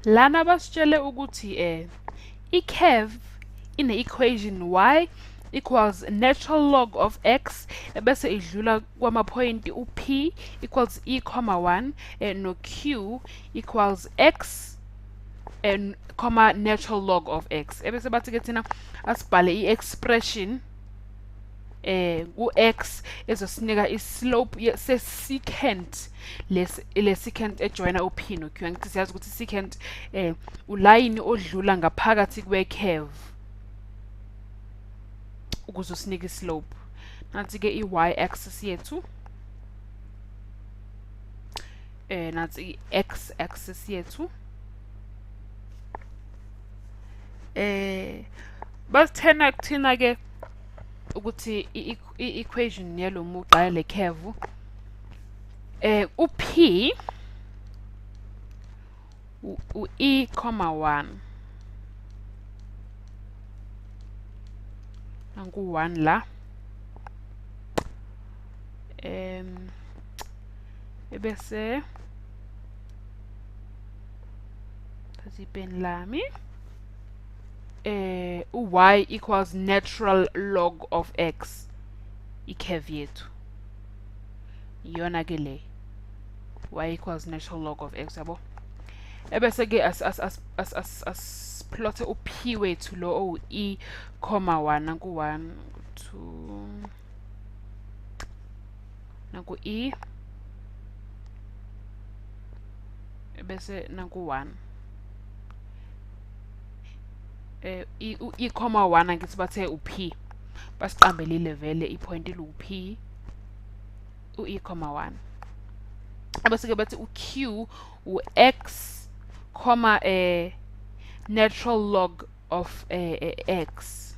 Lana basitshele ukuthi i-curve ine-equation y equals natural log of x, ebese idlula kwamaphoyinti u-p equals e comma 1 no-q equals x and comma natural log of x. Ebese bathi ke thina asibhale i-expression ku-x ezosinika i-slope se-secant, le secant ejoyina u-p no-q. Angithi siyazi ukuthi secant ulayini odlula ngaphakathi kwe-curve ukuze usinike i-slope. Nansi-ke i-y axis yethu, nansi i-x axis yethu. Basithena kuthina ke ukuthi i-equation yalo mugqa yale curve, u-p u-e comma 1, nanku 1 la, ebese thatha ipeni lami, u-y equals natural log of x, i-curve yethu iyona ke le, y equals natural log of x, yabo. Ebese ke asiplothe u-p wethu lo owu-e comma 1, nanku 1 2, nanku e, ebese nanku 1, u-e comma 1. Angithi bathe u-p, basiqambelile vele i-point ilu-p u-e comma 1. Ebese ke bathi u-q u-x comma natural log of x.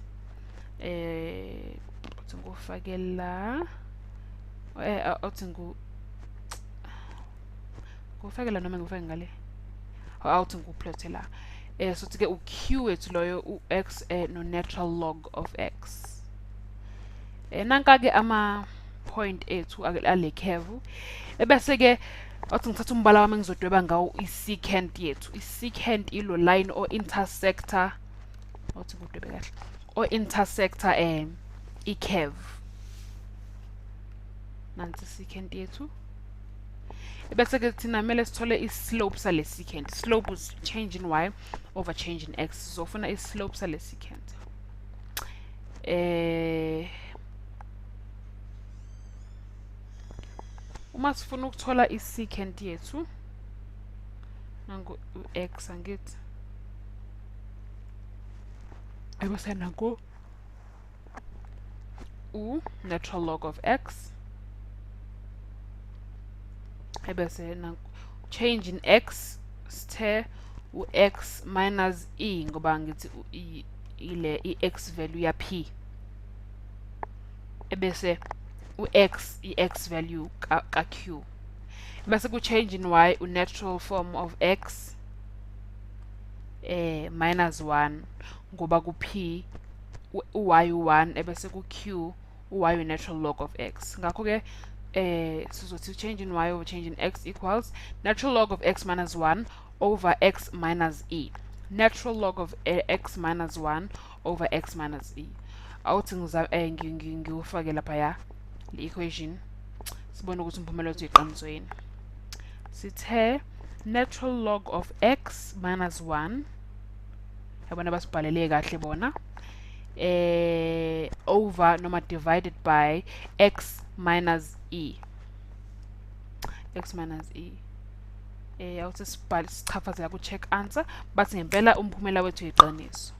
Uthi ngufake la, uthi ngufake la noma ngufake ngale, awuthi ngiwuplothe la. Sothi ke u-q wethu loyo u-x no natural log of x. Nanka ke ama point ethu ale curve. Ebese ke athi ngithatha umbala wami ngizodweba ngawo i-secant yethu. I-secant ilo line o intersector, othi ngudwebe kahle, o intersector i-curve. Nansi i-secant yethu. Ebese ke thina kumele sithole i-slope sale secant. Slope is change in y over change in x. Sizofuna i-slope sale secant. Uma sifuna ukuthola i-secant yethu, nangu u-x, angithi, ebese nangu u natural log of x, ebese nangu change in x, sithe u-x minus e, ngoba ngithi ile i-x value ya p, ebese u-x i-x value ka q, bese ku change in y u natural form of x minus 1, ngoba ku p u-y u-1, ebese ku q u-y u natural log of x. Ngakho ke sizothi change in y over change in x equals natural log of x minus 1 over x minus e, natural log of x minus 1 over x minus e. Awuthi ngiwufake lapha ya le equation, sibone ukuthi umphumela wethu iqiniso yini. Sithe natural log of x minus 1, yabona basibhalele kahle bona, over noma divided by x minus e, x minus e. Awuthi sibhale, sichafazela ku check answer, bathi ngempela umphumela wethu iqiniso.